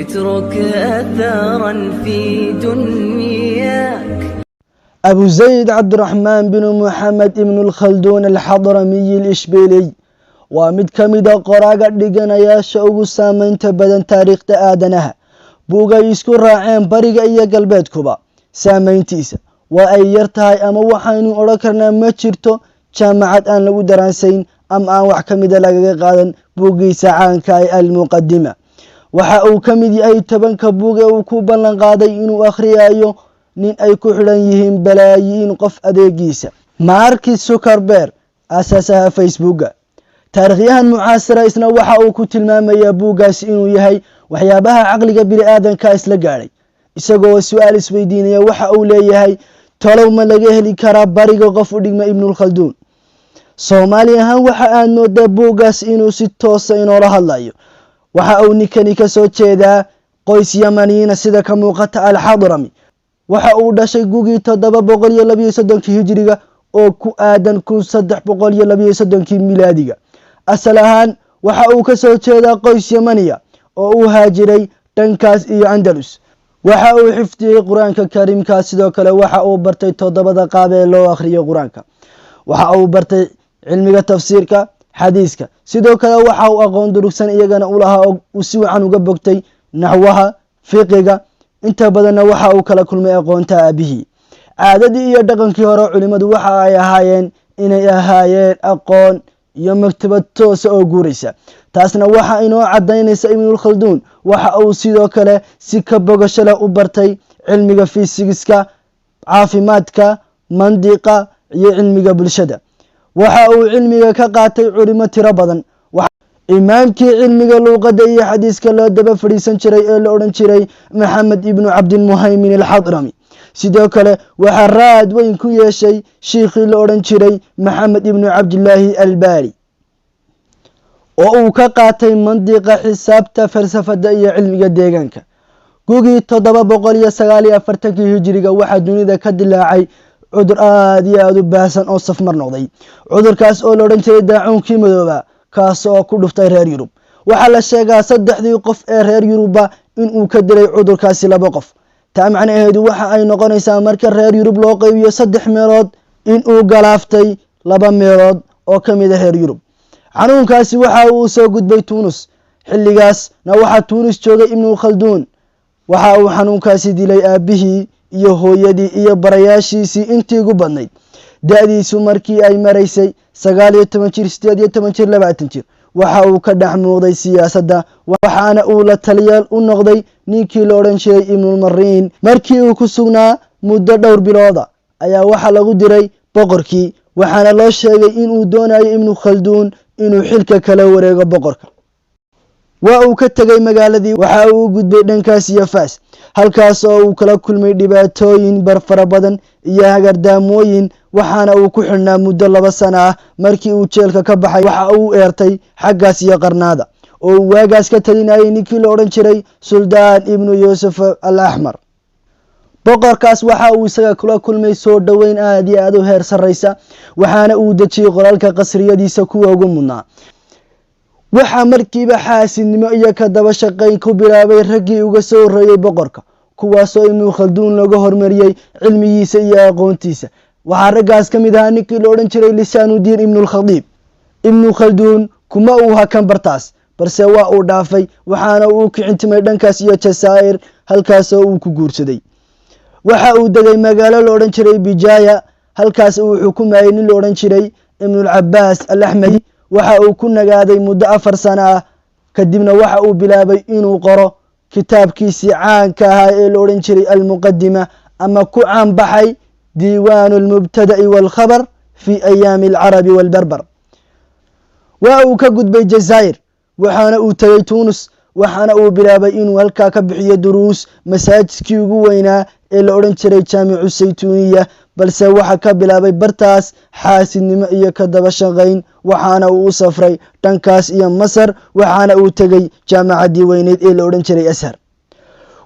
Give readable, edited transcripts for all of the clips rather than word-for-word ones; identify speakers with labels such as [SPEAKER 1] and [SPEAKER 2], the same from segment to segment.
[SPEAKER 1] اترك أثرا في دنياك.
[SPEAKER 2] Abu Zayd Cabdiraxmaan binu Moxamed Ibnu Lkhalduun Alxadramiy Alishbeeliy waa mid ka mida qoraaga dhiganayaasha ugu saameynta badan taariikhda aadanaha. Buug ay isku raaceen bariga iyo galbeedkuba saameyntiisa waa ay yar tahay, ama waxaynu odhan karnaa ma jirto jaamacad aan lagu daraansayn ama aan wax ka mida lagaga qaadan buuggiisa caanka ah, Almuqadima. Waxa uu ka mid yahay 10-ka buug ee uu ku ballan qaaday inuu akhriyayo nin ay ku xidhan yihiin balaayiin qof adeegiisa, Mark Zuckerberg, aasaasaha Facebooka. Taarikhyahan mucaasira isna waxa uu ku tilmaamayaa buuggaasi inuu yahay waxyaabaha caqliga bini aadanka isla gaadhay. Isagoo su-aal isweydiinaya waxa uu leeyahay: "Tolow ma laga heli karaa bariga qof u dhigma Ibnulkhalduun?" Soomaali ahaan waxa aad moodaa buuggaas inuu si toosa inoola hadlayo. Waxa uu ninkani ka soo jeedaa qoys Yamaniyiina, sida ka muuqata Alxadrami. Waxa uu dhashay gugii 732-kii hijiriga, oo ku aadan 1332-kii milaadiga. Asal ahaan waxa uu ka soo jeedaa qoys Yamaniya oo u haajiray dhankaas iyo Andalus. Waxa uu xifdiyey Qur-aanka Kariimka. Sidoo kale waxa uu bartay toddobada qaab ee loo akhriyo Qur-aanka. Waxa uu bartay cilmiga tafsiirka, xadiiska. Sidoo kale waxa uu aqoon durugsan iyagana u lahaa oo uu si wacan uga bogtay naxwaha, fiqiga. Inta badanna waxa uu kala kulmay aqoonta aabihii. Caadadii iyo dhaqankii hore culimmadu waxa ay ahaayeen inay ahaayeen aqoon iyo maktabad toosa oo guuraysa. Taasna waxa inoo cadaynaysa Ibnulkhalduun waxa uu sidoo kale si ka bogasho leh u bartay cilmiga fisigiska, caafimaadka, mandiqa iyo cilmiga bulshada. Waxa uu cilmiga ka qaatay culimo tiro badan. Imaamkii cilmiga luuqadda iyo xadiiska loo daba fadhiisan jiray ee la odhan jiray Maxamed Ibnu Cabdilmuhaymin Alxadrami. Sidoo kale waxaa raad weyn ku yeeshay shiikhii la odhan jiray Maxamed Ibnu Cabdilaahi Albaari, oo uu ka qaatay mandiqa, xisaabta, falsafada iyo cilmiga deegaanka. Gugii 749-kii hijiriga waxaa dunida ka dilaacay cudur aada iyo aada u baahsan oo safmar noqday, cudurkaas oo la odhan jiray daacuunkii madooba, kaas oo ku dhuftay reer Yurub. Waxaa la sheegaa saddexdii qof ee reer Yurubba inuu ka dilay cudurkaasi laba qof. Taa macnaheedu waxa ay noqonaysaa, marka reer Yurub loo qaybiyo saddex meelood, inuu galaaftay laba meelood oo ka mid a reer Yurub. Xanuunkaasi waxa uu soo gudbay Tuunus. Xilligaasna waxaa Tuunis joogay Ibnu Khalduun. Waxa uu xanuunkaasi dilay aabbihii iyo hooyadii iyo barayaashiisii intii ugu badnayd. Da-diisu markii ay maraysay 19 jir, 18 jir, 20 jir, waxa uu ka dhex muuqday siyaasadda, waxaana uu la taliyaal u noqday ninkii la odhan jiray Ibnulmariin. Markii uu ku sugnaa muddo dhowr bilooda ayaa waxaa lagu diray boqorkii, waxaana loo sheegay inuu doonayo Ibnu Khalduun inuu xilka kala wareego boqorka. Waa uu ka tegay magaaladii, waxa uu u gudbay dhankaas iyo Faas, halkaas oo uu kala kulmay dhibaatooyin fara badan iyo hagardaamooyin, waxaana uu ku xidhnaa muddo 2 sano ah. Markii uu jeelka ka baxay, waxa uu eertay xaggaas iyo Qarnaada, oo uu waagaas ka talinayay ninkii la odhan jiray Suldaan Ibnu Yuusuf Al Axmar. Boqorkaas waxa uu isaga kula kulmay soo dhoweyn aada iyo aada u heer sarraysa, waxaana uu dejiyey qolalka qasriyadiisa kuwa ugu mudnaa. Waxaa markiiba xaasidnimo iyo ka daba shaqayn ku bilaabay raggii uga soo horreeyey boqorka, kuwaasoo Ibnu Khalduun looga hormariyey cilmigiisa iyo aqoontiisa. Waxaa raggaas ka mid ahaa ninkii la odhan jiray Lisaanudiin Ibnulkhadiib. Ibnu Khalduun kuma uu hakan bartaas, balse waa uu dhaafay, waxaana uu u kicintimay dhankaas iyo Jasaa'ir, halkaasoo uu ku guursaday. Waxa uu degay magaalo la odhan jiray Bijaaya, halkaas uu xukumayay nin la odhan jiray Ibnulcabaas Al Axmedi. Waxa uu ku nagaaday muddo 4 sano ah. Kadibna waxa uu bilaabay inuu qoro kitaabkiisii caanka ahaa ee la odhan jiray Almuqadima, ama ku caanbaxay Diiwaanu Almubtada'i waalkhabar fi Ayaami Alcarabi waalbarbar. Waa uu ka gudbay Jazaa'ir, waxaana uu tegey Tuunus, waxaana uu bilaabay inuu halkaa ka bixiyo duruus masaajidkii ugu weynaa ee la odhan jiray Jaamicu Saytuuniya. Balse waxa ka bilaabay bartaas xaasidnimo iyo ka daba shaqayn, waxaana uu u safray dhankaas iyo Masar, waxaana uu tegey jaamacaddii weyneyd ee la odhan jiray Ashar.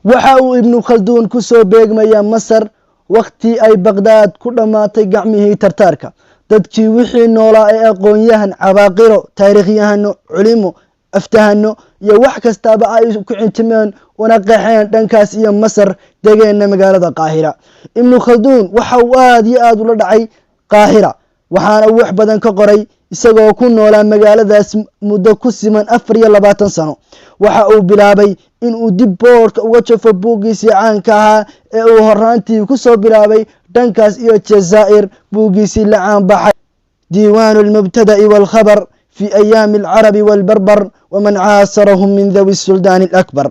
[SPEAKER 2] Waxa uu Ibnu Khalduun ku soo beegmayaa Masar wakhtii ay Baqhdaad ku dhammaatay gacmihii Tartaarka. Dadkii wixii noolaa ee aqoon-yahan, cabaaqiro, taariikhyahano, culimo. Aftahano iyo wax kastaaba ay ku cintimeen una qaxeen dhankaas iyo Masar, degeenna magaalada Qaahira. Ibnu Khalduun waxa uu aada iyo aada ula dhacay Qaahira, waxaana uu wax badan ka qoray isagoo ku noolaa magaaladaas muddo ku siman 24 sano. Waxa uu bilaabay inuu dib boorka uga jafo buuggiisii caanka ahaa ee uu horaantii ku soo bilaabay dhankaas iyo Jazaa'ir, buuggiisii la caanbaxay Diiwaanu Almubtada'i waalkhabar fi Ayaami Alcarabi waalbarbar waman caasarahum min dawi Suldaani Alakbar.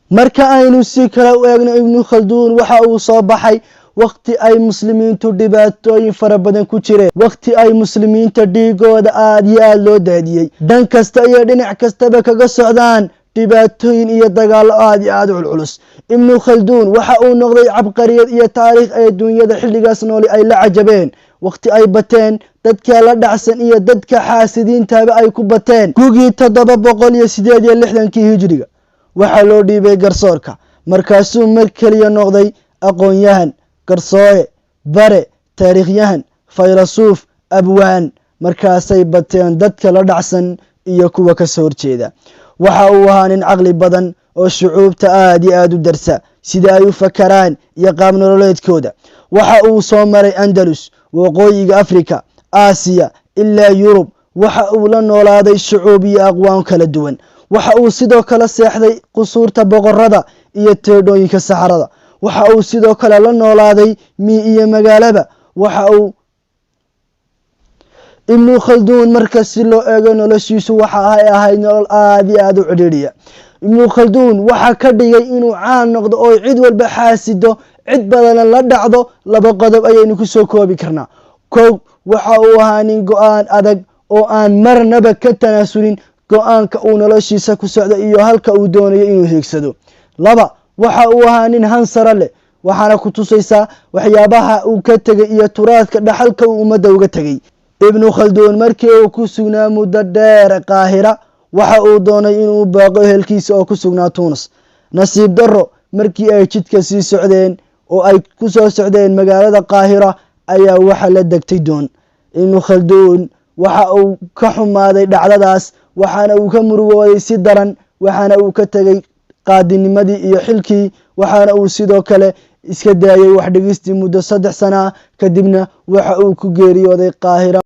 [SPEAKER 2] Marka aynu si kale u eegno, Ibnu Khalduun waxa uu soo baxay wakhti ay muslimiintu dhibaatooyin fara badan ku jireen, wakhti ay muslimiinta dhiigooda aada iyo aada loo daadiyey, dhan kasta iyo dhinac kastaba kaga socdaan dhibaatooyin iyo dagaallo aada iyo aada u culculus. Ibnu Khalduun waxa uu noqday cabqariyad iyo taariikh ay duunyada xilligaas nooli ay la cajabeen, wakhti ay bateen dadka la dhacsan iyo dadka xaasidiintaba ay ku bateen. Gugii 768-kii hijriga waxaa loo dhiibay garsoorka, markaasuu mar keliya noqday aqoon-yahan, garsoore, bare, taariikhyahan, faylasuuf, abwaan. Markaasay bateen dadka la dhacsan iyo kuwa kasoo horjeeda. Waxa uu ahaa nin caqli badan oo shucuubta aada iyo aada u darsa sida ay u fakaraan iyo qaab nololeedkooda. Waxa uu soo maray Andalus, waqooyiga Africa, Aasiya ilaa Yurub. Waxa uu la noolaaday shucuub iyo aqwaan kala duwan. Waxa uu sidoo kale seexday qusuurta boqorada iyo teedhooyinka saxarada. Waxa uu sidoo kale la noolaaday mii iyo magaalaba. Waxa uu Ibnu Khalduun, marka si loo eego noloshiisu, waxa ay ahayd nolol aada iyo aada u cidhiidhiya. Ibnu Khalduun waxaa ka dhigay inuu caan noqdo oo cid walba xaasido, cid badana la dhacdo, laba qodob ayaynu kusoo koobi karnaa. Kow, waxa uu ahaa nin go-aan adag oo aan marnaba ka tanaasulin go-aanka uu noloshiisa ku socdo iyo halka uu doonayo inuu hiigsado. Laba, waxa uu ahaa nin hansara leh, waxaana ku tusaysaa waxyaabaha uu ka tegay iyo turaadka dhaxalka uu ummadda uga tegey. Ibnu Khalduun markii uu ku sugnaa muddo dheer Qaahira, waxa uu doonay inuu baaqo ehelkiisa oo ku sugnaa Tuunis. Nasiib darro, markii ay jidka sii socdeen oo ay ku soo socdeen magaalada Qaahira ayaa waxa la degtay doon. Ibnu Khalduun waxa uu ka xumaaday dhacdadaas, waxaana uu ka murugooday si daran, waxaana uu ka tegey qaadinimadii iyo xilkii, waxaana uu sidoo kale iska daayay wax dhigistii muddo 3 sana. Kadibna waxa uu ku geeriyooday Qaahira.